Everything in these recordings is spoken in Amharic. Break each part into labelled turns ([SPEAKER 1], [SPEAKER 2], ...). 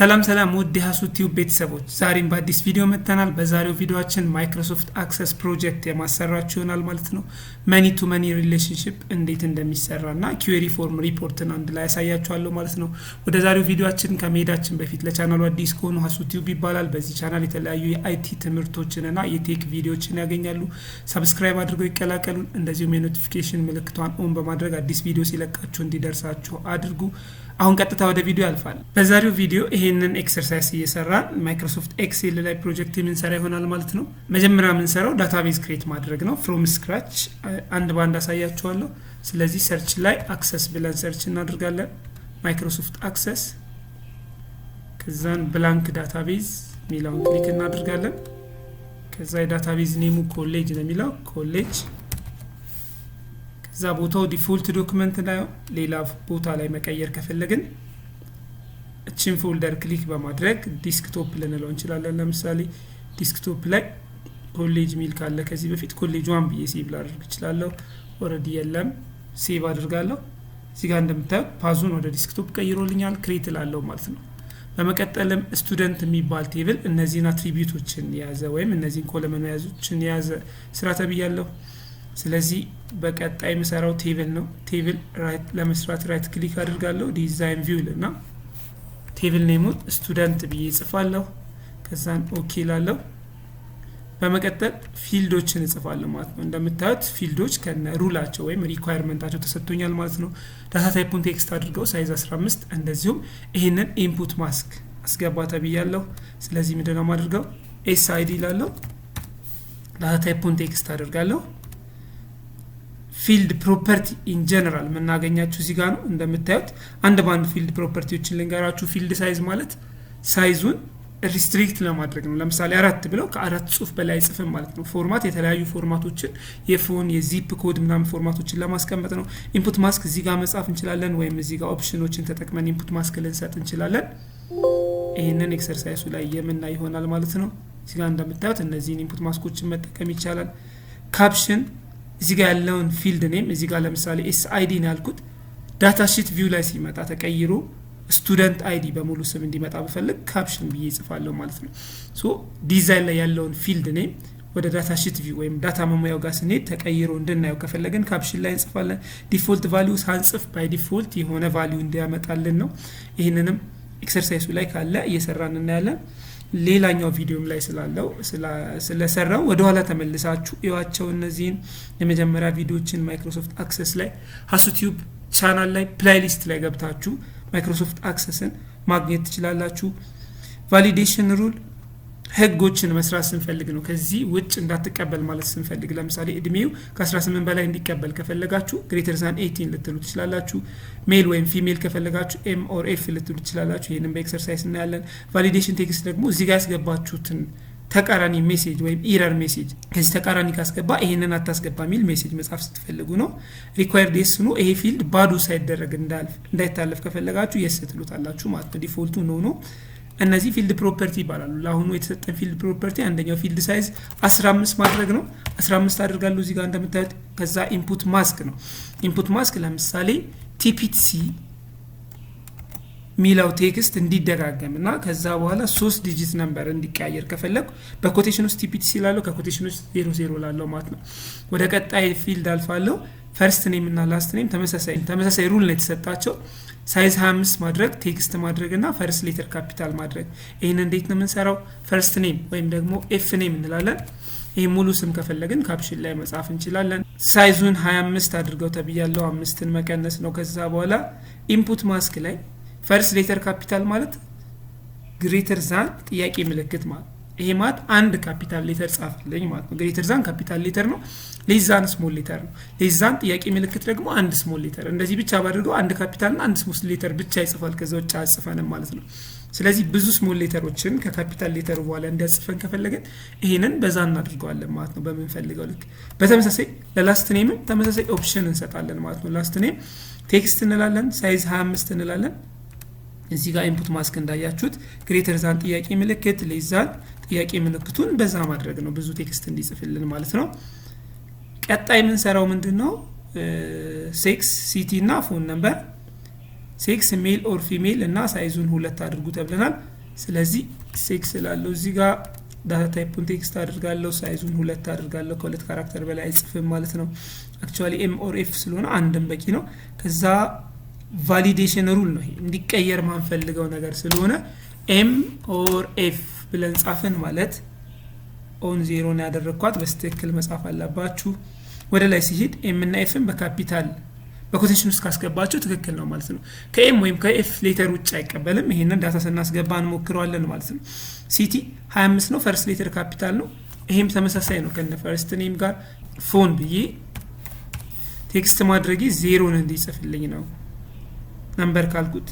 [SPEAKER 1] ሰላም ሰላም ውድ የሀሱ ቲዩብ ቤተሰቦች፣ ዛሬም በአዲስ ቪዲዮ መጥተናል። በዛሬው ቪዲዮአችን Microsoft Access ፕሮጀክት የማሰራችሁ ይሆናል ማለት ነው። Many to many relationship እንዴት እንደሚሰራ እና query form report ን አንድ ላይ ያሳያችኋለሁ ማለት ነው። ወደ ዛሬው ቪዲዮአችን ከመሄዳችን በፊት ለቻናሉ አዲስ ከሆኑ ሀሱ ቲዩብ ይባላል። በዚህ ቻናል የተለያዩ የ IT ትምህርቶችንና የ tech ቪዲዮችን ያገኛሉ። Subscribe አድርገው ይቀላቀሉን። እንደዚሁም የ notification ምልክቷን on በማድረግ አዲስ ቪዲዮ ሲለቃችሁ እንዲደርሳችሁ አድርጉ። አሁን ቀጥታ ወደ ቪዲዮ ያልፋል። በዛሬው ቪዲዮ ይሄንን exercise እየሰራን Microsoft Excel ላይ ፕሮጀክት የምንሰራ ይሆናል ማለት ነው። መጀመሪያ የምንሰራው database create ማድረግ ነው። From scratch አንድ ባንድ አሳያችኋለሁ። ስለዚህ search ላይ Access ብለን search እናደርጋለን። Microsoft Access፣ ከዛን blank database የሚለውን click እናደርጋለን። ከዛ የ database name ኡ college ነው የሚለው፣ ኮሌጅ። ከዛ ቦታው default document ላይ፣ ሌላ ቦታ ላይ መቀየር ከፈለግን እችን folder click በማድረግ desktop ልንለው እንችላለን። ለምሳሌ desktop ላይ ኮሌጅ ሚል ካለ ከዚህ በፊት college one ብዬ save ላደርግ እችላለሁ። Already የለም፣ save አድርጋለሁ። እዚህ ጋር እንደምታዩት path ኡን ወደ desktop ቀይሮልኛል። Create እላለሁ ማለት ነው። በመቀጠልም student የሚባል table እነዚህን attribute ኦችን የያዘ ወይም እነዚህን column የያዞችን የያዘ ስራ ተብያለሁ። ስለዚህ በቀጣይ የምሰራው table ነው። Table ለመስራት right click አድርጋለሁ። Design view እና table name ኡን student ብዬ እጽፋለሁ። ከዛን okay እላለሁ። በመቀጠል field ኦችን እጽፋለሁ ማለት ነው። እንደምታዩት field ኦች ከነ rule ኣቸው ወይም requirement ኣቸው ተሰጥቶኛል ማለት ነው። Data type ኡን text አድርገው size 15፣ እንደዚሁም ይህንን input mask አስገባ ተብያለሁ። ስለዚህ ምንድነው የማደርገው? S ID እላለሁ። Data type ኡን text አድርጋለሁ። Field property in general የምናገኛቸው እዚህ ጋር ነው። እንደምታዩት አንድ በአንድ field property ዎችን ልንገራችሁ። Field size ማለት size ኡን restrict ለማድረግ ነው። ለምሳሌ አራት ብለው ከአራት ጽሁፍ በላይ አይጽፍም ማለት ነው። Format የተለያዩ format ኦችን የ phone፣ የ zip code ምናምን format ኦችን ለማስቀመጥ ነው። Input mask እዚህ ጋር መጻፍ እንችላለን፣ ወይም እዚህ ጋር option ኦችን ተጠቅመን input mask ልንሰጥ እንችላለን። ይህንን exercise ኡ ላይ የምናይ ይሆናል ማለት ነው። እዚህ ጋር እንደምታዩት እነዚህን input mask ኦችን መጠቀም ይቻላል። Caption እዚህ ጋር ያለውን field name፣ እዚህ ጋር ለምሳሌ S ID ነው ያልኩት፣ data sheet view ላይ ሲመጣ ተቀይሮ student ID በሙሉ ስም እንዲመጣ ብፈልግ caption ብዬ እጽፋለሁ ማለት ነው። So design ላይ ያለውን field name ወደ data sheet view ወይም data መሙያው ጋር ስንሄድ ተቀይሮ እንድናየው ከፈለግን caption ላይ እንጽፋለን። Default value ሳንጽፍ by default የሆነ value እንዲያመጣልን ነው። ይህንንም exercise ኡ ላይ ካለ እየሰራን እናያለን። ሌላኛው ቪዲዮም ላይ ስላለው ስለሰራው ወደኋላ ተመልሳችሁ እዩዋቸው። እነዚህን የመጀመሪያ ቪዲዮችን Microsoft Access ላይ ሀሱቲዩብ ቻናል ላይ playlist ላይ ገብታችሁ Microsoft Access ን ማግኘት ትችላላችሁ። Validation rule ህጎችን መስራት ስንፈልግ ነው። ከዚህ ውጭ እንዳትቀበል ማለት ስንፈልግ፣ ለምሳሌ እድሜው ከ18 በላይ እንዲቀበል ከፈለጋችሁ greater than 18 ልትሉ ትችላላችሁ። Male ወይም female ከፈለጋችሁ M or F ልትሉ ትችላላችሁ። ይህንን በ exercise እናያለን። Validation text ደግሞ እዚህ ጋር ያስገባችሁትን ተቃራኒ message ወይም error message፣ ከዚህ ተቃራኒ ካስገባ ይሄንን አታስገባ የሚል message መጻፍ ስትፈልጉ ነው። Required yes no፣ ይሄ field ባዶ ሳይደረግ እንዳይታለፍ ከፈለጋችሁ yes ትሉታላችሁ ማለት ነው። Default ኡ no ነው። እነዚህ field property ይባላሉ። ለአሁኑ የተሰጠን field property አንደኛው field size 15 ማድረግ ነው። 15 አድርጋለሁ እዚህ ጋር እንደምታዩት። ከዛ input mask ነው። Input mask ለምሳሌ TPTC ሚለው text እንዲደጋገም እና ከዛ በኋላ ሶስት digit number እንዲቀያየር ከፈለጉ በ quotation ውስጥ TPTC ላለው፣ ከ quotation ውስጥ 00 ላለው ማለት ነው። ወደ ቀጣይ field አልፋለሁ። First name እና last name ተመሳሳይ rule ነው የተሰጣቸው። Size 25 ማድረግ፣ text ማድረግ እና first letter capital ማድረግ። ይህን እንዴት ነው የምንሰራው? First name ወይም ደግሞ F name እንላለን። ይህ ሙሉ ስም ከፈለግን caption ላይ መጻፍ እንችላለን። Size ኡን 25 አድርገው ተብያለው። አምስትን መቀነስ ነው። ከዛ በኋላ input mask ላይ first letter capital ማለት greater than ጥያቄ ምልክት ማለት፣ ይሄ ማለት አንድ capital letter ጻፍልኝ ማለት ነው። Greater than capital letter ነው። Less than small letter ነው። Less than ጥያቄ ምልክት ደግሞ አንድ small letter። እንደዚህ ብቻ ባድርገው አንድ ካፒታል ና አንድ small letter ብቻ ይጽፋል። ከዛ ውጭ አያጽፈንም ማለት ነው። ስለዚህ ብዙ small letter ኦችን ከ capital letter በኋላ እንዲያጽፈን ከፈለግን ይሄንን በዛ እናድርገዋለን ማለት ነው በምንፈልገው ልክ። በተመሳሳይ ለ last name ም ተመሳሳይ option እንሰጣለን ማለት ነው። Last name text እንላለን፣ size 25 እንላለን። እዚህ ጋር input mask እንዳያችሁት greater than ጥያቄ ምልክት፣ less than ጥያቄ ምልክቱን በዛ ማድረግ ነው፣ ብዙ text እንዲጽፍልን ማለት ነው። ቀጣይ የምንሰራው ምንድን ነው? Sex፣ city እና phone number። Sex male or female እና size ኡን 2 አድርጉ ተብለናል። ስለዚህ sex ላለው እዚህ ጋር data type ኡን text አድርጋለሁ፣ size ኡን 2 አድርጋለሁ። ከሁለት character በላይ አይጽፍም ማለት ነው። Actually M or F ስለሆነ አንድም በቂ ነው። ከዛ validation rule ነው፣ ይሄ እንዲቀየር ማንፈልገው ነገር ስለሆነ M or F ብለን ጻፍን ማለት ኦን 0 ነው ያደረግኳት፣ በትክክል መጻፍ አለባችሁ። ወደ ላይ ሲሄድ M እና F ን በ capital በ quotation ውስጥ ካስገባችሁ ትክክል ነው ማለት ነው። ከ M ወይም ከ F letter ውጭ አይቀበልም። ይሄንን data ስናስገባ እንሞክረዋለን ማለት ነው። City 25 ነው፣ first letter capital ነው። ይሄም ተመሳሳይ ነው ከነ first name ጋር። Phone ብዬ text ማድረጌ 0ን እንዲጽፍልኝ ነው። Number ካልኩት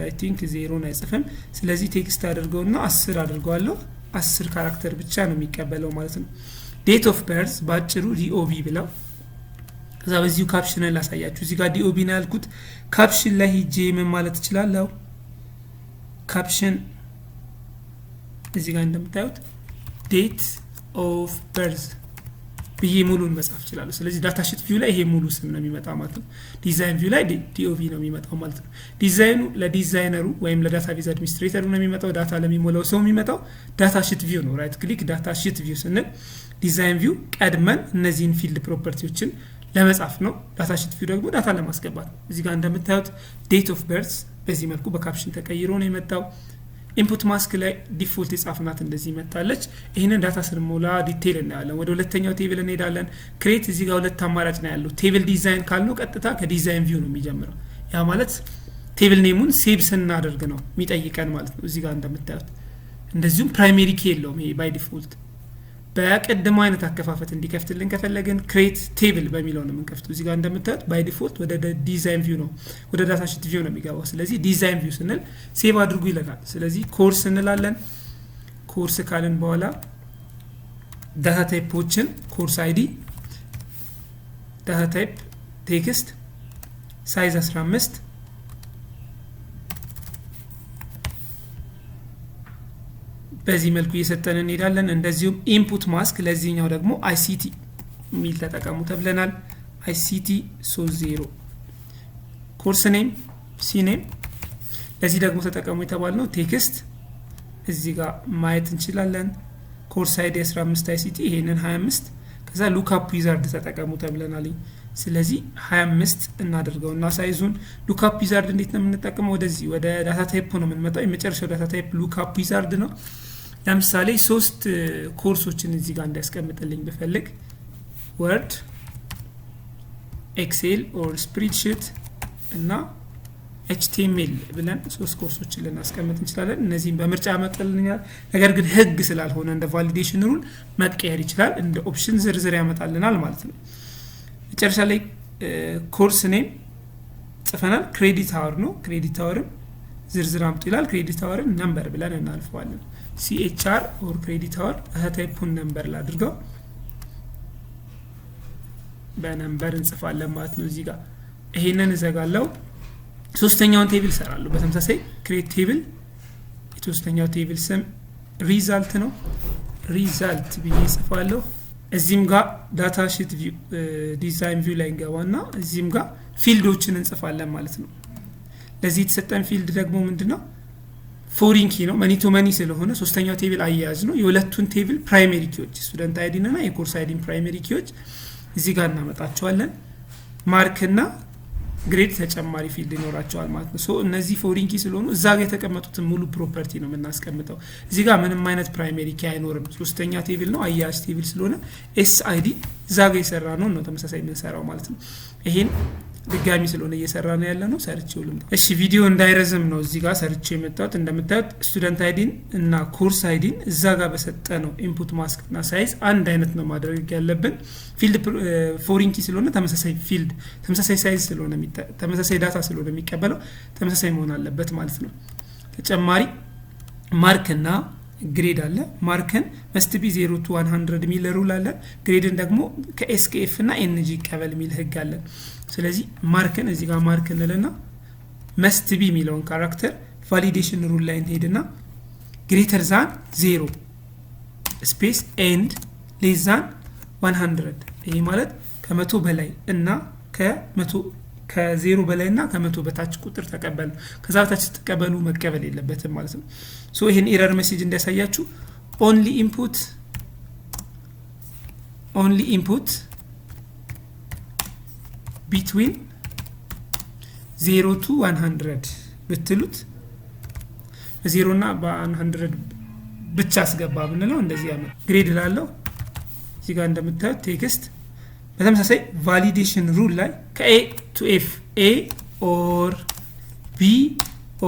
[SPEAKER 1] I think 0ን አይጽፍም። ስለዚህ text አድርገውና 10 አድርገዋለሁ። 10 character ብቻ ነው የሚቀበለው ማለት ነው። Date of birth ባጭሩ DOB ብለው ከዛ በዚሁ caption ን ላሳያችሁ። እዚህ ጋር DOB ነው ያልኩት። Caption ላይ ሂጄ ምን ማለት እችላለሁ? Caption እዚህ ጋር እንደምታዩት date of birth ብዬ ሙሉን መጻፍ እችላለሁ። ስለዚህ data sheet view ላይ ይሄ ሙሉ ስም ነው የሚመጣው ማለት ነው። Design view ላይ DOB ነው የሚመጣው ማለት ነው። ዲዛይኑ ለዲዛይነሩ ወይም ለ database administrator ኡ ነው የሚመጣው። Data ለሚሞላው ሰው የሚመጣው data sheet view ነው። Right click data sheet view ስንል design view ቀድመን እነዚህን field property ዎችን ለመጻፍ ነው። Data sheet view ደግሞ data ለማስገባት ነው። እዚህ ጋር እንደምታዩት date of birth በዚህ መልኩ በ caption ተቀይሮ ነው የመጣው። Input mask ላይ default የጻፍናት እንደዚህ መጣለች። ይህንን data ስንሞላ detail እናያለን። ወደ ሁለተኛው table እንሄዳለን። Create እዚህ ጋር ሁለት አማራጭ ነው ያለው። Table design ካልነው ቀጥታ ከ design view ነው የሚጀምረው። ያ ማለት table name ኡን save ስናደርግ ነው የሚጠይቀን ማለት ነው። እዚህ ጋር እንደምታዩት እንደዚሁም primary key የለውም ይሄ by default። በቅድሞ አይነት አከፋፈት እንዲከፍትልን ከፈለግን create table በሚለው ነው የምንከፍተው። እዚህ ጋር እንደምታዩት by default ወደ design view ነው፣ ወደ data sheet view ነው የሚገባው። ስለዚህ design view ስንል save አድርጉ ይለናል። ስለዚህ ኮርስ እንላለን። ኮርስ ካልን በኋላ data type ኦችን course ID፣ data type text፣ size 15 በዚህ መልኩ እየሰጠን እንሄዳለን። እንደዚሁም input mask ለዚህኛው ደግሞ ICT የሚል ተጠቀሙ ተብለናል። ICT 30 course name C name ለዚህ ደግሞ ተጠቀሙ የተባልነው text እዚህ ጋር ማየት እንችላለን። Course ID 15 ICT ይሄንን 25 ከዛ lookup wizard ተጠቀሙ ተብለናል። ስለዚህ 25 እናደርገውና size ኡን lookup wizard እንዴት ነው የምንጠቀመው? ወደዚህ ወደ data type ነው የምንመጣው። የመጨረሻው data type lookup wizard ነው። ለምሳሌ 3 ኮርሶችን እዚህ ጋር እንዲያስቀምጥልኝ ብፈልግ Word፣ Excel or spreadsheet እና HTML ብለን 3 ኮርሶችን ልናስቀምጥ እንችላለን። እነዚህን በምርጫ ያመጣልኛል። ነገር ግን ህግ ስላልሆነ እንደ validation rule መቀየር ይችላል። እንደ option ዝርዝር ያመጣልናል ማለት ነው። መጨረሻ ላይ course name ጽፈናል። Credit hour ነው። Credit hour ም ዝርዝር አምጡ ይላል። Credit hour ን number ብለን እናልፈዋለን። CHR or credit hour data type ኡን number ላድርገው፣ በ number እንጽፋለን ማለት ነው። እዚህ ጋር ይሄንን እዘጋለሁ። ሶስተኛውን table እሰራለሁ። በተመሳሳይ create table የሶስተኛው table ስም result ነው። Result ብዬ እጽፋለሁ። እዚህም ጋር data sheet view design view ላይ እንገባና እዚህም ጋር field ኦችን እንጽፋለን ማለት ነው። ለዚህ የተሰጠን field ደግሞ ምንድነው? Foreign key ነው። Many to many ስለሆነ ሶስተኛው table አያያዝ ነው። የሁለቱን table primary key ዎች student ID ን እና የ course ID ን primary key ዎች እዚህ ጋር እናመጣቸዋለን። Mark እና grade ተጨማሪ field ይኖራቸዋል ማለት ነው። እነዚህ foreign key ስለሆኑ እዛ ጋር የተቀመጡትን ሙሉ property ነው የምናስቀምጠው። እዚህ ጋር ምንም አይነት primary key አይኖርም። ሶስተኛ table ነው፣ አያያዝ table ስለሆነ S ID እዛ ጋር የሰራ ነው ነው ተመሳሳይ የምንሰራው ማለት ነው። ይሄን ድጋሚ ስለሆነ እየሰራ ነው ያለ ነው ሰርቼው ልምጣ። እሺ ቪዲዮ እንዳይረዝም ነው እዚህ ጋር ሰርቼው የመጣሁት። እንደምታዩት student ID ን እና course ID ን እዛ ጋር በሰጠነው input mask እና size አንድ አይነት ነው ማድረግ ያለብን። Field foreign key ስለሆነ ተመሳሳይ field ተመሳሳይ size ስለሆነ ተመሳሳይ data ስለሆነ የሚቀበለው ተመሳሳይ መሆን አለበት ማለት ነው። ተጨማሪ mark እና grade አለ። Mark ን must be 0 to 100 የሚል rule አለ። Grade ን ደግሞ ከ S ከ F እና NG ይቀበል የሚል ህግ አለ። ስለዚህ mark ን እዚህ ጋር mark እንልና must be የሚለውን character validation rule ላይ እንሄድና greater than 0 space and less than 100 ይሄ ማለት ከመቶ በላይ እና ከመቶ ከዜሮ በላይ እና ከ100 በታች ቁጥር ተቀበል ነው። ከዛ በታች ስትቀበሉ መቀበል የለበትም ማለት ነው። So ይህን error message እንዲያሳያችሁ only input between 0 to 100 ብትሉት፣ በዜሮ እና በ100 ብቻ አስገባ ብንለው እንደዚህ ያመ grade ላለው እዚህ ጋር እንደምታዩት text በተመሳሳይ validation rule ላይ ከ A to F፣ A or B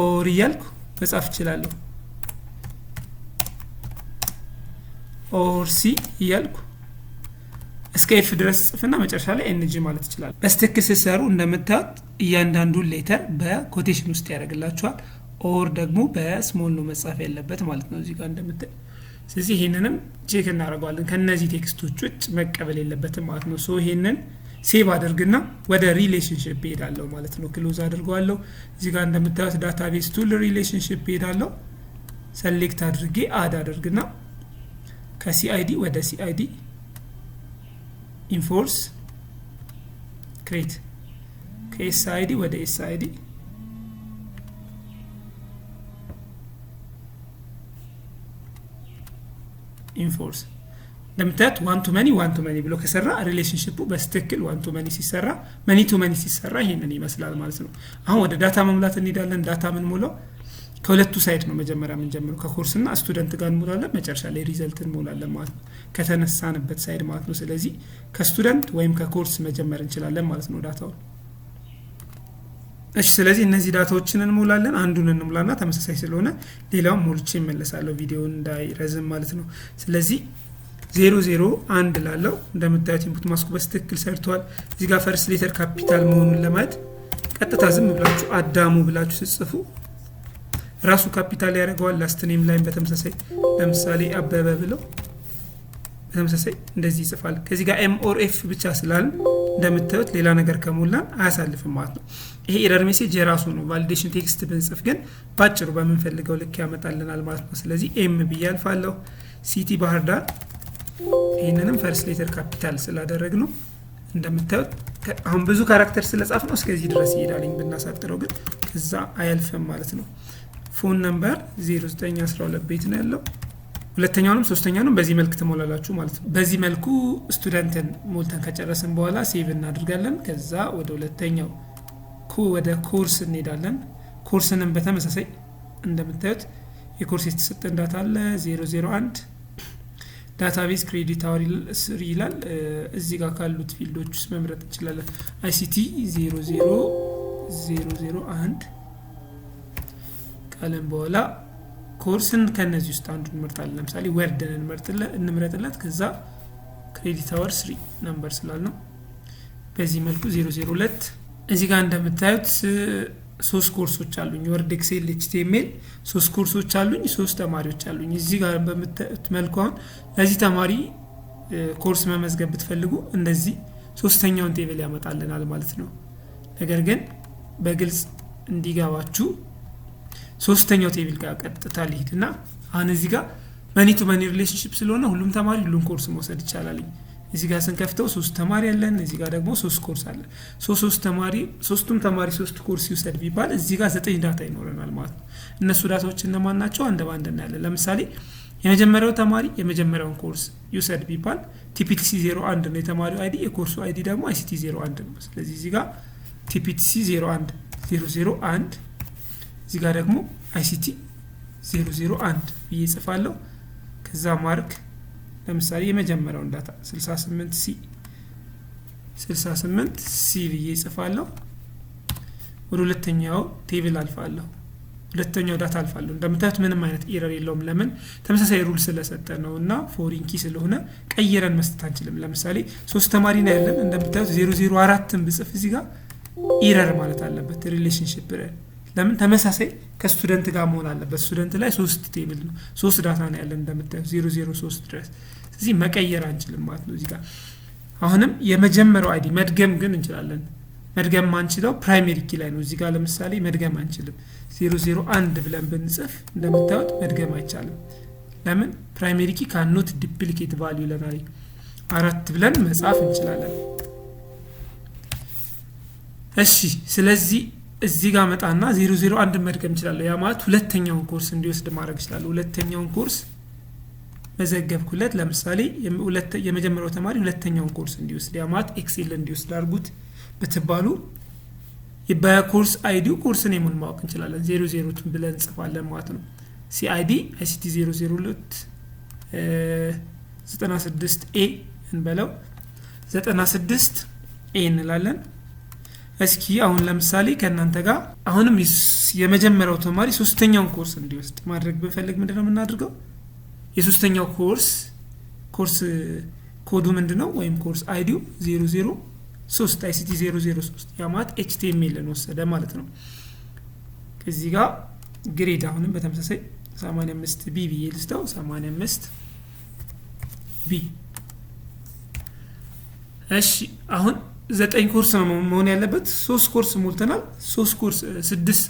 [SPEAKER 1] or እያልኩ መጻፍ እችላለሁ። Or C እያልኩ እስከ F ድረስ ጽፍና መጨረሻ ላይ NG ማለት ይችላል። በትክክል ስትሰሩ እንደምታዩት እያንዳንዱን letter በ quotation ውስጥ ያደርግላችኋል። Or ደግሞ በ small ነው መጻፍ ያለበት ማለት ነው እዚህ ጋር እንደምታዩት። ስለዚህ ይሄንንም check እናደርገዋለን። ከነዚህ text ኦች ውጭ መቀበል የለበትም ማለት ነው። So ይሄንን save አድርግና ወደ relationship እሄዳለሁ ማለት ነው። Close አድርገዋለሁ። እዚህ ጋር እንደምታዩት database tool relationship እሄዳለሁ። Select አድርጌ add አድርግና ከ CID ወደ CID enforce create፣ ከ SID ወደ SID enforce። እንደምታዩት one to many, one to many ብሎ ከሰራ relationship ኡ በትክክል one to many ሲሰራ፣ many to many ሲሰራ ይሄንን ይመስላል ማለት ነው። አሁን ወደ data መሙላት እንሄዳለን። Data የምንሞላው ከሁለቱ side ነው። መጀመሪያ የምንጀምረው ከኮርስ እና student ጋር እንሞላለን። መጨረሻ ላይ result እንሞላለን ማለት ነው። ከተነሳንበት side ማለት ነው። ስለዚህ ከ student ወይም ከኮርስ መጀመር እንችላለን ማለት ነው data ውን። እሺ፣ ስለዚህ እነዚህ data ዎችን እንሞላለን። አንዱን እንሙላና ተመሳሳይ ስለሆነ ሌላውን ሞልቼ እመለሳለሁ፣ ቪዲዮውን እንዳይረዝም ማለት ነው። ስለዚህ 001 ላለው እንደምታዩት input mask ኡ በትክክል ሰርቷል። እዚህ ጋር first letter capital መሆኑን ለማየት ቀጥታ ዝም ብላችሁ አዳሙ ብላችሁ ስትጽፉ ራሱ ካፒታል ያደርገዋል። Last name ላይም በተመሳሳይ ለምሳሌ አበበ ብለው በተመሳሳይ እንደዚህ ይጽፋል። ከዚህ ጋር M or F ብቻ ስላልን እንደምታዩት ሌላ ነገር ከሞላን አያሳልፍም ማለት ነው። ይሄ error message የራሱ ነው። Validation text ብንጽፍ ግን ባጭሩ በምንፈልገው ልክ ያመጣልናል ማለት ነው። ስለዚህ M ብዬ አልፋለሁ። City ባህር ዳር፣ ይህንንም first letter capital ስላደረግ ነው። እንደምታዩት አሁን ብዙ character ስለጻፍ ነው እስከዚህ ድረስ ይሄዳልኝ። ብናሳጥረው ግን ከዛ አያልፍም ማለት ነው። Phone number 0912 ቤት ነው ያለው። ሁለተኛውንም ሶስተኛውንም በዚህ መልክ ትሞላላችሁ ማለት ነው። በዚህ መልኩ student ን ሞልተን ከጨረስን በኋላ save እናደርጋለን። ከዛ ወደ ሁለተኛው ወደ ኮርስ እንሄዳለን። ኮርስንም በተመሳሳይ እንደምታዩት የኮርስ የተሰጠን data አለ፣ 001 database credit hour three ይላል። እዚህ ጋር ካሉት field ኦች ውስጥ መምረጥ እንችላለን። ICT 00001 ካለን በኋላ ኮርስን ከነዚህ ውስጥ አንዱ እንመርጣለን። ለምሳሌ Word ን እንምረጥለት። ከዛ credit hour three number ስላልነው በዚህ መልኩ 002። እዚህ ጋር እንደምታዩት ሶስት ኮርሶች አሉኝ። Word፣ Excel፣ HTML ሶስት ኮርሶች አሉኝ። ሶስት ተማሪዎች አሉኝ። እዚህ ጋር በምታዩት መልኩ አሁን ለዚህ ተማሪ ኮርስ መመዝገብ ብትፈልጉ እንደዚህ ሶስተኛውን table ያመጣልናል ማለት ነው። ነገር ግን በግልጽ እንዲገባችሁ ሶስተኛው table ጋር ቀጥታ ልሂድ እና አሁን እዚህ ጋር many to many relationship ስለሆነ ሁሉም ተማሪ ሁሉም ኮርስ መውሰድ ይቻላል። እዚህ ጋር ስንከፍተው ሶስት ተማሪ አለን። እዚህ ጋር ደግሞ ሶስት ኮርስ አለ። ሶስት ተማሪ፣ ሶስቱም ተማሪ ሶስት ኮርስ ይውሰድ ቢባል እዚህ ጋር ዘጠኝ data ይኖረናል ማለት ነው። እነሱ data ዎች እነማን ናቸው? አንድ በአንድ እናያለን። ለምሳሌ የመጀመሪያው ተማሪ የመጀመሪያውን ኮርስ ይውሰድ ቢባል TPTC 01 ነው የተማሪው ID፣ የኮርሱ ID ደግሞ ICT 01 ነው። ስለዚህ እዚህ ጋር TPTC 01 001፣ እዚህ ጋር ደግሞ ICT 001 ብዬ እጽፋለሁ። ከዛ mark ለምሳሌ የመጀመሪያውን data 68 C፣ 68 C ብዬ እጽፋለሁ። ወደ ሁለተኛው table አልፋለሁ። ሁለተኛው data አልፋለሁ። እንደምታዩት ምንም አይነት error የለውም። ለምን? ተመሳሳይ rule ስለሰጠ ነው እና foreign key ስለሆነ ቀይረን መስጠት አንችልም። ለምሳሌ ሶስት ተማሪ ነው ያለን። እንደምታዩት 004ን ብጽፍ እዚህ ጋር error ማለት አለበት relationship። ለምን? ተመሳሳይ ከ student ጋር መሆን አለበት። Student ላይ ሶስት table ነው፣ ሶስት data ነው ያለን እንደምታዩት 003 ድረስ። ስለዚህ መቀየር አንችልም ማለት ነው። እዚህ ጋር አሁንም የመጀመሪያው ID መድገም ግን እንችላለን። መድገም ማንችለው primary key ላይ ነው። እዚህ ጋር ለምሳሌ መድገም አንችልም። 001 ብለን ብንጽፍ እንደምታዩት መድገም አይቻልም። ለምን? ፕራይሜሪ ኪ ካኖት ዱፕሊኬት ቫልዩ ይለናል። አራት ብለን መጻፍ እንችላለን። እሺ፣ ስለዚህ እዚህ ጋር መጣና 001 መድገም እችላለሁ። ያ ማለት ሁለተኛውን ኮርስ እንዲወስድ ማድረግ እችላለሁ። ሁለተኛውን ኮርስ መዘገብኩለት። ለምሳሌ የመጀመሪያው ተማሪ ሁለተኛውን ኮርስ እንዲወስድ፣ ያ ማለት Excel እንዲወስድ አድርጉት ብትባሉ በ course ID ው course name ኡን ማወቅ እንችላለን። 00 ብለን እንጽፋለን ማለት ነው። CID ICT 002 96 A እንበለው፣ 96 A እንላለን። እስኪ አሁን ለምሳሌ ከእናንተ ጋር አሁንም የመጀመሪያው ተማሪ ሶስተኛውን ኮርስ እንዲወስድ ማድረግ ብንፈልግ ምንድን ነው የምናደርገው? የሶስተኛው course course code ኡ ምንድን ነው? ወይም course ID ው 003፣ ICT 003፣ ያ ማለት HTML ን ወሰደ ማለት ነው። ከዚህ ጋር grade አሁንም በተመሳሳይ 85 B ብዬ ልስጠው፣ 85 B። እሺ፣ አሁን ዘጠኝ ኮርስ ነው መሆን ያለበት። ሶስት ኮርስ ሞልተናል። ሶስት ኮርስ ስድስት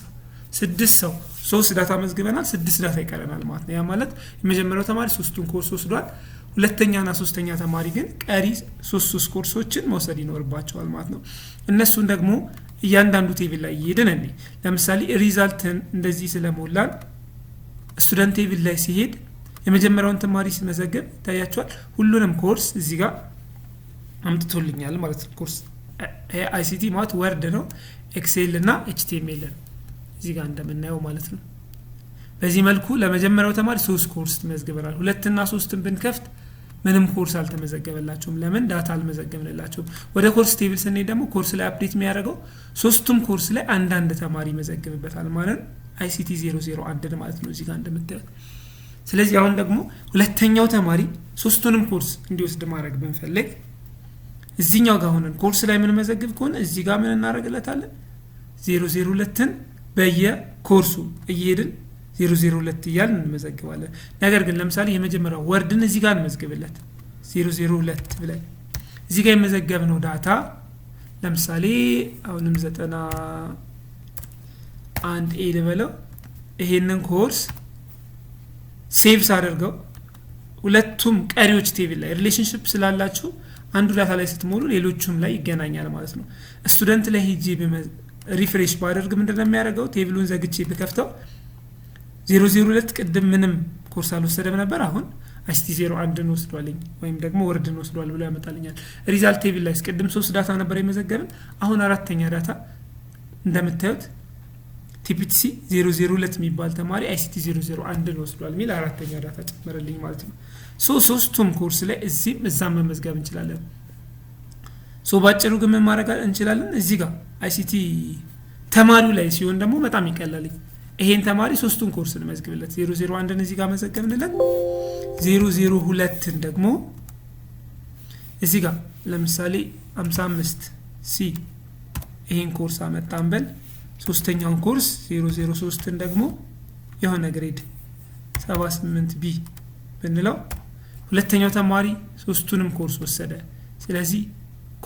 [SPEAKER 1] ስድስት ሰው ሶስት data መዝግበናል። ስድስት data ይቀረናል ማለት ነው። ያ ማለት የመጀመሪያው ተማሪ ሶስቱን ኮርስ ወስዷል። ሁለተኛና ሶስተኛ ተማሪ ግን ቀሪ ሶስት ሶስት ኮርሶችን መውሰድ ይኖርባቸዋል ማለት ነው። እነሱን ደግሞ እያንዳንዱ table ላይ እየሄድን እኔ ለምሳሌ result ን እንደዚህ ስለሞላን student table ላይ ሲሄድ የመጀመሪያውን ተማሪ ሲመዘግብ ይታያቸዋል። ሁሉንም ኮርስ እዚህ ጋር አምጥቶልኛል ማለት ነው። course ICT ማለት Word ነው፣ Excel እና HTML ነው እዚህ ጋር እንደምናየው ማለት ነው። በዚህ መልኩ ለመጀመሪያው ተማሪ ሶስት ኮርስ መዝግበናል። ሁለትና ሶስትን ብንከፍት ምንም ኮርስ አልተመዘገበላቸውም። ለምን? Data አልመዘገብንላቸውም። ወደ course table ስንሄድ ደግሞ ኮርስ ላይ update የሚያደርገው ሶስቱም ኮርስ ላይ አንዳንድ ተማሪ ይመዘግብበታል ማለት ነው። ICT 001 ማለት ነው እዚህ ጋር እንደምታዩት። ስለዚህ አሁን ደግሞ ሁለተኛው ተማሪ ሶስቱንም ኮርስ እንዲወስድ ማድረግ ብንፈልግ እዚህኛው ጋር ሆነን ኮርስ ላይ የምንመዘግብ ከሆነ እዚህ ጋር ምን እናደርግለታለን? 002ን በየኮርሱ እየሄድን 002 እያልን እንመዘግባለን። ነገር ግን ለምሳሌ የመጀመሪያው Word ን እዚህ ጋር እንመዝግብለት፣ 002 ብለን እዚህ ጋር የመዘገብነው data ለምሳሌ አሁንም 91 A ልበለው። ይሄንን course save ሳደርገው ሁለቱም ቀሪዎች table ላይ relationship ስላላቸው አንዱ data ላይ ስትሞሉ ሌሎቹም ላይ ይገናኛል ማለት ነው። Student ላይ ሄጄ refresh ባደርግ ምንድን ነው የሚያደርገው? Table ኡን ዘግቼ ብከፍተው 002 ቅድም ምንም ኮርስ አልወሰደም ነበር። አሁን ICT 01ን ወስዷልኝ ወይም ደግሞ Word ን ወስዷል ብሎ ያመጣልኛል። Result table ላይ ቅድም ሶስት data ነበር የመዘገብን። አሁን አራተኛ data እንደምታዩት TPTC 002 የሚባል ተማሪ ICT 001ን ወስዷል የሚል አራተኛ data ጨመረልኝ ማለት ነው። So ሶስቱም ኮርስ ላይ እዚህም እዛም መመዝገብ እንችላለን። So ባጭሩ ግን ምን ማድረግ እንችላለን? እዚህ ጋር ICT ተማሪው ላይ ሲሆን ደግሞ በጣም ይቀላልኝ። ይሄን ተማሪ ሶስቱን ኮርስ እንመዝግብለት። 001ን እዚህ ጋር መዘገብንለት። 002ን ደግሞ እዚህ ጋር ለምሳሌ 55 C ይሄን ኮርስ አመጣን በል። ሶስተኛውን ኮርስ 003ን ደግሞ የሆነ grade 78 B ብንለው ሁለተኛው ተማሪ ሶስቱንም ኮርስ ወሰደ። ስለዚህ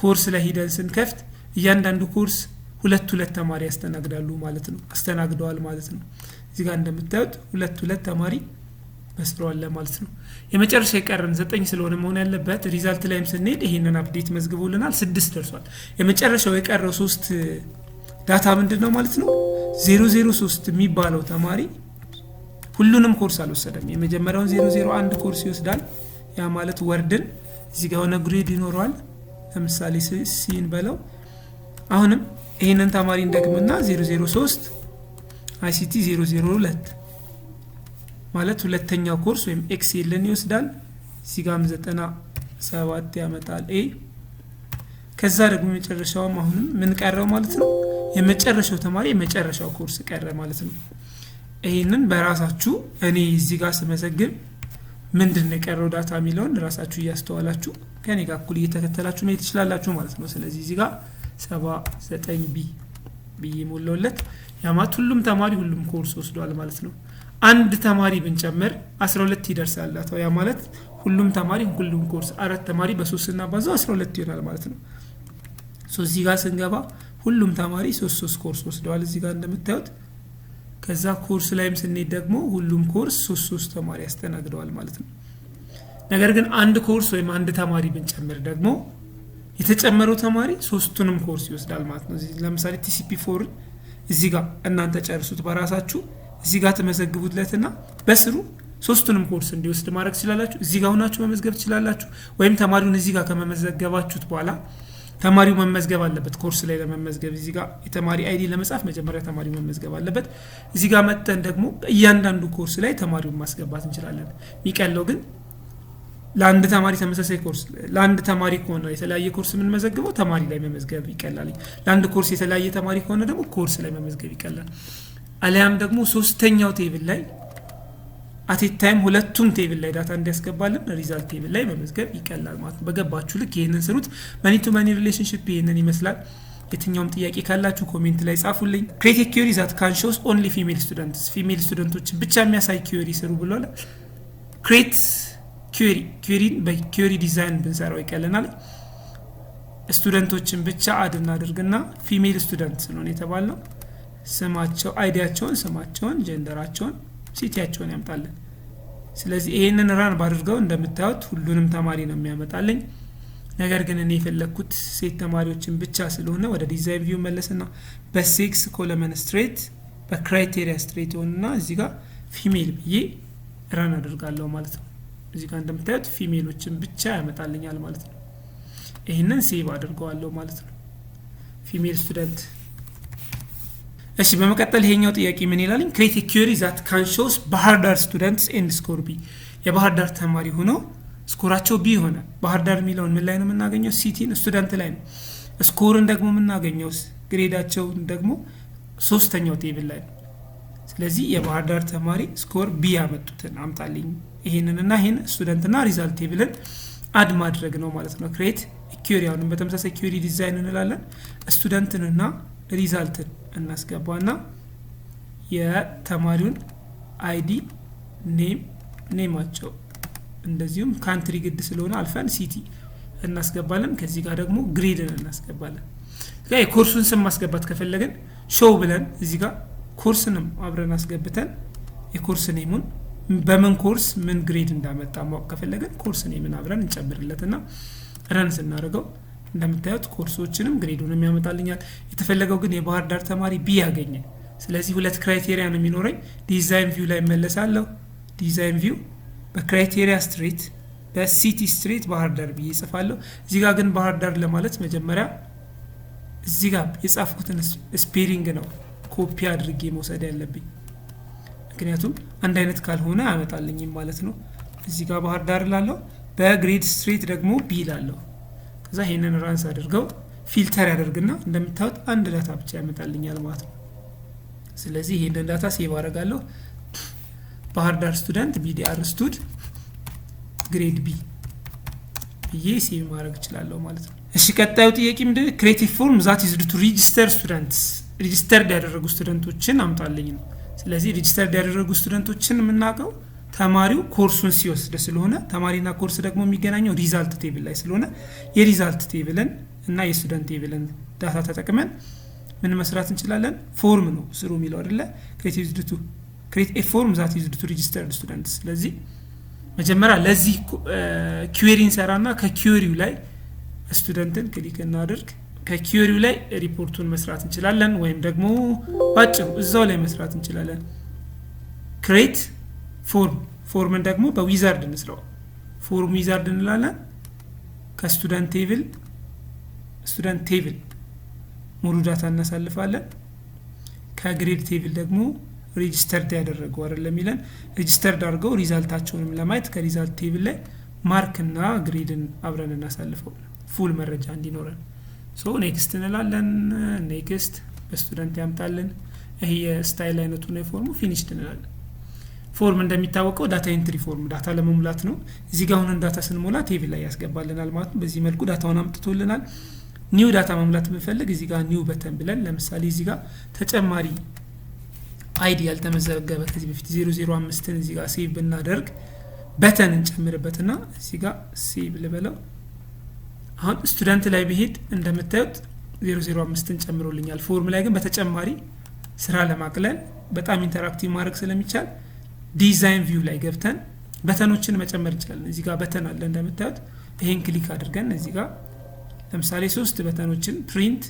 [SPEAKER 1] ኮርስ ላይ ሂደን ስንከፍት እያንዳንዱ ኮርስ ሁለት ሁለት ተማሪ ያስተናግዳሉ ማለት ነው፣ አስተናግደዋል ማለት ነው። እዚህ ጋር እንደምታዩት ሁለት ሁለት ተማሪ በስረዋል ማለት ነው። የመጨረሻ የቀረን ዘጠኝ ስለሆነ መሆን ያለበት result ላይም ስንሄድ ይሄንን update መዝግቦልናል፣ ስድስት ደርሷል። የመጨረሻው የቀረው ሶስት data ምንድን ነው ማለት ነው? 003 የሚባለው ተማሪ ሁሉንም ኮርስ አልወሰደም። የመጀመሪያውን 001 ኮርስ ይወስዳል። ያ ማለት Word ን እዚህ ጋር የሆነ grade ይኖረዋል። ለምሳሌ C ን በለው። አሁንም ይህንን ተማሪ እንደግምና 003 ICT 002 ማለት ሁለተኛው ኮርስ ወይም Excel ን ይወስዳል። እዚህ ጋም 97 ያመጣል A። ከዛ ደግሞ የመጨረሻውም አሁንም ምን ቀረው ማለት ነው? የመጨረሻው ተማሪ የመጨረሻው ኮርስ ቀረ ማለት ነው። ይህንን በራሳችሁ እኔ እዚህ ጋር ስመዘግብ ምንድን ነው የቀረው data የሚለውን ራሳችሁ እያስተዋላችሁ ከኔ ጋር እኩል እየተከተላችሁ መሄድ ትችላላችሁ ማለት ነው። ስለዚህ እዚህ ጋር 79 B ብዬ ሞላውለት። ያ ማለት ሁሉም ተማሪ ሁሉም ኮርስ ወስዷል ማለት ነው። አንድ ተማሪ ብንጨምር 12 ይደርሳል data ው። ያ ማለት ሁሉም ተማሪ ሁሉም ኮርስ፣ አራት ተማሪ በሶስት ስናባዛው 12 ይሆናል ማለት ነው። So እዚህ ጋር ስንገባ ሁሉም ተማሪ ሶስት ሶስት ኮርስ ወስደዋል እዚህ ጋር እንደምታዩት። ከዛ ኮርስ ላይም ስንሄድ ደግሞ ሁሉም ኮርስ ሶስት ሶስት ተማሪ ያስተናግደዋል ማለት ነው። ነገር ግን አንድ ኮርስ ወይም አንድ ተማሪ ብንጨምር ደግሞ የተጨመረው ተማሪ ሶስቱንም ኮርስ ይወስዳል ማለት ነው። ለምሳሌ TCP 4 እዚህ ጋር እናንተ ጨርሱት በራሳችሁ፣ እዚህ ጋር ትመዘግቡለትና በስሩ ሶስቱንም ኮርስ እንዲወስድ ማድረግ ትችላላችሁ። እዚህ ጋር ሆናችሁ መመዝገብ ትችላላችሁ። ወይም ተማሪውን እዚህ ጋር ከመመዘገባችሁት በኋላ ተማሪው መመዝገብ አለበት። ኮርስ ላይ ለመመዝገብ እዚህ ጋር የተማሪ ID ለመጻፍ መጀመሪያ ተማሪው መመዝገብ አለበት። እዚህ ጋር መጥተን ደግሞ እያንዳንዱ ኮርስ ላይ ተማሪውን ማስገባት እንችላለን። የሚቀለው ግን ለአንድ ተማሪ ተመሳሳይ ኮርስ፣ ለአንድ ተማሪ ከሆነ የተለያየ ኮርስ የምንመዘግበው ተማሪ ላይ መመዝገብ ይቀላል። ለአንድ ኮርስ የተለያየ ተማሪ ከሆነ ደግሞ ኮርስ ላይ መመዝገብ ይቀላል። አሊያም ደግሞ ሶስተኛው table ላይ at a time ሁለቱም table ላይ data እንዲያስገባልን result table ላይ መመዝገብ ይቀላል ማለት ነው። በገባችሁ ልክ ይህንን ስሩት። Many to many relationship ይህንን ይመስላል። የትኛውም ጥያቄ ካላችሁ comment ላይ ጻፉልኝ። Create query that can shows only female students፣ female student ኦችን ብቻ የሚያሳይ query ስሩ ብሏል። Create query፣ query ን በ query design ብንሰራው ይቀለናል። Student ኦችን ብቻ add እናድርግና female student ስለሆነ የተባልነው ስማቸው፣ ID ያቸውን፣ ስማቸውን፣ gender ኣቸውን፣ city ያቸውን ያምጣልን። ስለዚህ ይሄንን run ባድርገው እንደምታዩት ሁሉንም ተማሪ ነው የሚያመጣልኝ። ነገር ግን እኔ የፈለግኩት ሴት ተማሪዎችን ብቻ ስለሆነ ወደ design view መለስና በ sex column straight፣ በ criteria straight ይሆንና እዚህ ጋር female ብዬ run አድርጋለሁ ማለት ነው። እዚህ ጋር እንደምታዩት female ኦችን ብቻ ያመጣልኛል ማለት ነው። ይህንን save አድርገዋለሁ ማለት ነው። Female student። እሺ፣ በመቀጠል ይሄኛው ጥያቄ ምን ይላልኝ? Create query that can shows ባህር ዳር students and score B። የባህር ዳር ተማሪ ሆነው score ኣቸው B ሆነ። ባህር ዳር የሚለውን ምን ላይ ነው የምናገኘው? City ን student ላይ ነው። Score ን ደግሞ የምናገኘው፣ grade ኣቸውን ደግሞ ሶስተኛው table ላይ ነው። ስለዚህ የባህር ዳር ተማሪ score B ያመጡትን አምጣልኝ። ይሄንንና ይሄን student ና result table ን add ማድረግ ነው ማለት ነው። Create query፣ አሁንም በተመሳሳይ query design እንላለን። Student ንና result ን እናስገባና የተማሪውን ID፣ name፣ name ኣቸው፣ እንደዚሁም country ግድ ስለሆነ አልፈን city እናስገባለን። ከዚህ ጋር ደግሞ grade ን እናስገባለን። የኮርሱን ስም ማስገባት ከፈለግን show ብለን እዚህ ጋር ኮርስንም አብረን አስገብተን የ course name ኡን፣ በምን ኮርስ ምን grade እንዳመጣ ማወቅ ከፈለግን course name ን አብረን እንጨምርለትና run ስናደርገው እንደምታዩት course ኦችንም grade ኡንም ያመጣልኛል። የተፈለገው ግን የባህር ዳር ተማሪ B ያገኘ። ስለዚህ ሁለት criteria ነው የሚኖረኝ። Design view ላይ መለሳለሁ። Design view በ criteria straight፣ በ city straight ባህር ዳር ብዬ እጽፋለሁ። እዚህ ጋር ግን ባህር ዳር ለማለት መጀመሪያ እዚህ ጋር የጻፍኩትን spelling ነው ኮፒ አድርጌ መውሰድ ያለብኝ። ምክንያቱም አንድ አይነት ካልሆነ አያመጣልኝም ማለት ነው። እዚህ ጋር ባህር ዳር ላለው፣ በ grade straight ደግሞ B ላለሁ። ከዛ ይሄንን run ሳደርገው filter ያደርግና እንደምታዩት አንድ data ብቻ ያመጣልኛል ማለት ነው። ስለዚህ ይሄንን data save አደርጋለሁ። ባህር ዳር student BDR stud grade B ብዬ save ማድረግ እችላለሁ ማለት ነው። እሺ፣ ቀጣዩ ጥያቄ ምንድን? Create form that is to register students፣ registered ያደረጉ student ኦችን አምጣልኝ ነው። ስለዚህ registered ያደረጉ student ኦችን የምናውቀው ተማሪው ኮርሱን ሲወስድ ስለሆነ፣ ተማሪና ኮርስ ደግሞ የሚገናኘው result table ላይ ስለሆነ የ result table ን እና የ student table ን data ተጠቅመን ምን መስራት እንችላለን? Form ነው ስሩ የሚለው አይደለ? Create a form that used to registered students። ስለዚህ መጀመሪያ ለዚህ query እንሰራና ከ query ው ላይ student ን click እናድርግ። ከ query ው ላይ ሪፖርቱን መስራት እንችላለን፣ ወይም ደግሞ ባጭሩ እዛው ላይ መስራት እንችላለን። Create form፣ form ን ደግሞ በ wizard እንስራው። Form wizard እንላለን። ከ student table፣ student table ሙሉ data እናሳልፋለን። ከ grade table ደግሞ registered ያደረገው አይደለም የሚለን፣ registered አድርገው result ኣቸውንም ለማየት ከ result table ላይ mark እና grade ን አብረን እናሳልፈው full መረጃ እንዲኖረን። So next እንላለን። Next፣ በ student ያምጣልን። ይሄ የ style አይነቱ ነው የ form ኡ። Finished እንላለን። Form እንደሚታወቀው data entry form data ለመሙላት ነው። እዚህ ጋር አሁንን data ስንሞላ table ላይ ያስገባልናል ማለት ነው። በዚህ መልኩ data ውን አምጥቶልናል። New data መሙላት ብንፈልግ እዚህ ጋር new button ብለን ለምሳሌ እዚህ ጋር ተጨማሪ ID ያልተመዘገበ ከዚህ በፊት 005ን እዚህ ጋር save ብናደርግ button እንጨምርበትና እዚህ ጋር save ልበለው። አሁን student ላይ ብሄድ እንደምታዩት 005ን ጨምሮልኛል። Form ላይ ግን በተጨማሪ ስራ ለማቅለል በጣም interactive ማድረግ ስለሚቻል design view ላይ ገብተን button ኦችን መጨመር እንችላለን። እዚህ ጋር button አለ እንደምታዩት። ይሄን click አድርገን እዚህ ጋር ለምሳሌ ለምሳሌ ሶስት button ኦችን print፣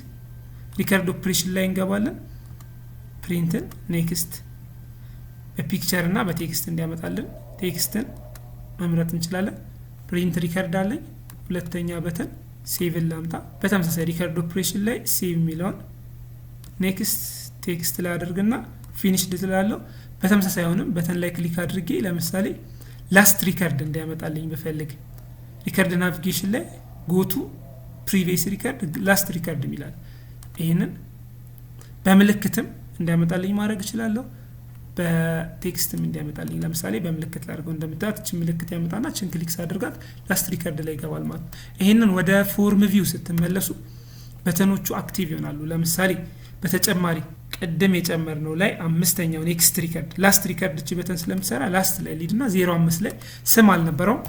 [SPEAKER 1] record operation ላይ እንገባለን። Print ን next፣ በ picture እና በ text እንዲያመጣልን text ን መምረጥ እንችላለን። Print record አለኝ። ሁለተኛ button save ን ላምጣ። በተመሳሳይ record operation ላይ save የሚለውን next፣ text ላይ አድርግና finish እላለሁ። በተመሳሳይ አሁንም button ላይ click አድርጌ ለምሳሌ last record እንዲያመጣልኝ ብፈልግ record navigation ላይ go to previous record፣ last record የሚላል ይህንን በምልክትም እንዲያመጣልኝ ማድረግ እችላለሁ። በ text ም እንዲያመጣልኝ ለምሳሌ በምልክት ላድርገው። እንደምታዩት እችን ምልክት ያመጣና እችን click ሳድርጋት last record ላይ ይገባል ማለት ነው። ይህንን ወደ form view ስትመለሱ button ኦቹ active ይሆናሉ። ለምሳሌ በተጨማሪ ቅድም የጨመርነው ላይ አምስተኛው next record፣ last record እቺ button ስለምትሰራ last ላይ ልሂድና 05 ላይ ስም አልነበረውም፣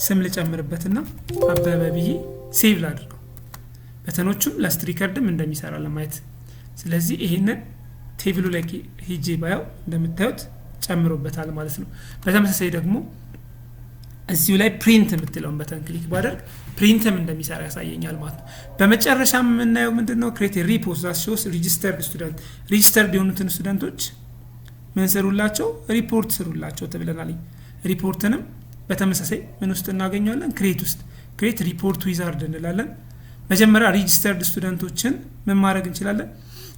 [SPEAKER 1] ስም ልጨምርበትና አበበ ብዬ save ላድርገው። Button ኦቹም last record ም እንደሚሰራ ለማየት። ስለዚህ ይሄንን table ኡ ላይ ሂጄ ባየው እንደምታዩት ጨምሮበታል ማለት ነው። በተመሳሳይ ደግሞ እዚሁ ላይ print የምትለውን button click ባደርግ print ም እንደሚሰራ ያሳየኛል ማለት ነው። በመጨረሻ የምናየው ምንድን ነው? Create report that shows registered student። Registered የሆኑትን student ኦች ምን ስሩላቸው? ሪፖርት ስሩላቸው ተብለናል። ሪፖርትንም በተመሳሳይ ምን ውስጥ እናገኘዋለን? Create ውስጥ create report wizard እንላለን። መጀመሪያ registered student ኦችን ምን ማድረግ እንችላለን?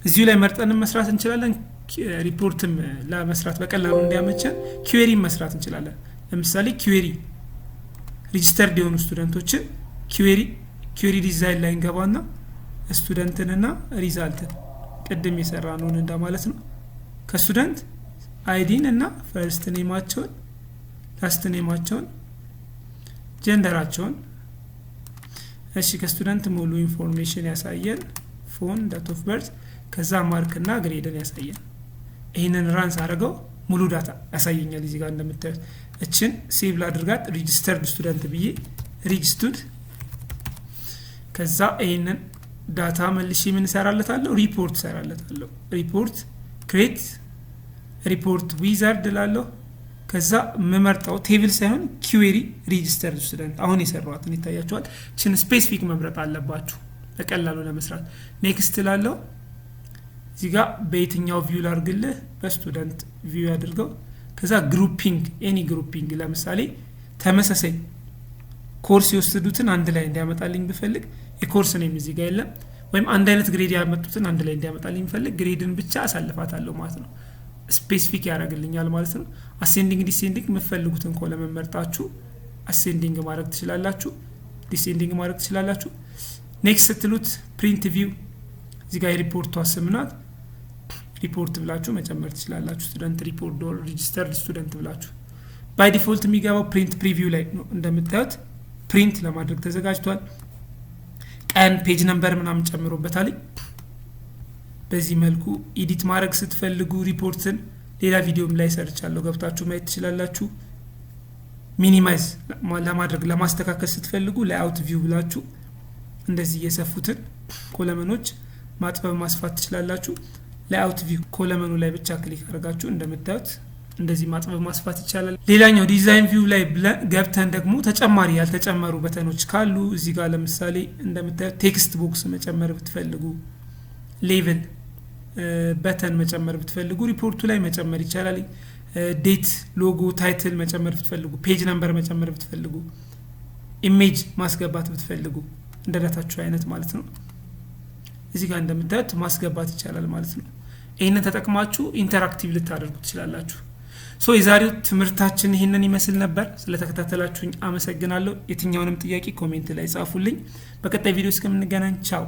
[SPEAKER 1] እዚሁ ላይ መርጠንም መስራት እንችላለን። ሪፖርትም ለመስራት በቀላሉ እንዲያመቸን query መስራት እንችላለን። ለምሳሌ query registered የሆኑ student ኦችን query design ላይ እንገባና student ንና result ን ቅድም የሰራነውን እንደማለት ነው። ከ student ID ን እና first name ኣቸውን፣ last name ኣቸውን፣ gender ኣቸውን። እሺ፣ ከ student ሙሉ information ያሳየን፣ phone፣ date of birth፣ ከዛ mark እና grade ን ያሳየን። ይህንን run ሳደርገው ሙሉ data ያሳየኛል። እዚህ ጋር እንደምታዩት እችን save ላድርጋት registered student ብዬ registered። ከዛ ይህንን data መልሼ ምን እሰራለታለሁ? ሪፖርት እሰራለታለሁ። Report፣ create report wizard እላለሁ። ከዛ የምመርጠው table ሳይሆን query registered student አሁን የሰራኋትን ይታያችኋል። እችን specific መምረጥ አለባችሁ በቀላሉ ለመስራት። Next እላለሁ። እዚህ ጋር በየትኛው view ላርግልህ? በ student view ያድርገው። ከዛ grouping፣ any grouping፣ ለምሳሌ ተመሳሳይ ኮርስ የወሰዱትን አንድ ላይ እንዲያመጣልኝ ብፈልግ የ course name እዚህ ጋር የለም። ወይም አንድ አይነት grade ያመጡትን አንድ ላይ እንዲያመጣልኝ ብፈልግ grade ን ብቻ አሳልፋታለሁ ማለት ነው። Specific ያደርግልኛል ማለት ነው። Ascending፣ descending፣ የምትፈልጉትን column መርጣችሁ ascending ማድረግ ትችላላችሁ፣ descending ማድረግ ትችላላችሁ። Next ስትሉት print view፣ እዚህ ጋር የሪፖርቷ ስም ናት። ሪፖርት ብላችሁ መጨመር ትችላላችሁ። Student report or registered student ብላችሁ by default የሚገባው print preview ላይ ነው። እንደምታዩት print ለማድረግ ተዘጋጅቷል። ቀን፣ page number ምናምን ጨምሮበታል። በዚህ መልኩ edit ማድረግ ስትፈልጉ ሪፖርትን ሌላ ቪዲዮም ላይ ሰርቻለሁ፣ ገብታችሁ ማየት ትችላላችሁ። Minimize ለማድረግ፣ ለማስተካከል ስትፈልጉ layout view ብላችሁ እንደዚህ የሰፉትን column ኦች ማጥበብ ማስፋት ትችላላችሁ። Layout view column ኑ ላይ ብቻ click አድርጋችሁ እንደምታዩት እንደዚህ ማጥበብ ማስፋት ይቻላል። ሌላኛው design view ላይ ገብተን ደግሞ ተጨማሪ ያልተጨመሩ button ኦች ካሉ እዚህ ጋር ለምሳሌ እንደምታዩት text box መጨመር ብትፈልጉ፣ label button መጨመር ብትፈልጉ ሪፖርቱ ላይ መጨመር ይቻላል። Date፣ logo፣ title መጨመር ብትፈልጉ፣ page number መጨመር ብትፈልጉ፣ image ማስገባት ብትፈልጉ እንደ data ችሁ አይነት ማለት ነው። እዚህ ጋር እንደምታዩት ማስገባት ይቻላል ማለት ነው። ይህንን ተጠቅማችሁ interactive ልታደርጉ ትችላላችሁ። So የዛሬው ትምህርታችን ይህንን ይመስል ነበር። ስለተከታተላችሁኝ አመሰግናለሁ። የትኛውንም ጥያቄ comment ላይ ጻፉልኝ። በቀጣይ ቪዲዮ እስከምንገናኝ ቻው።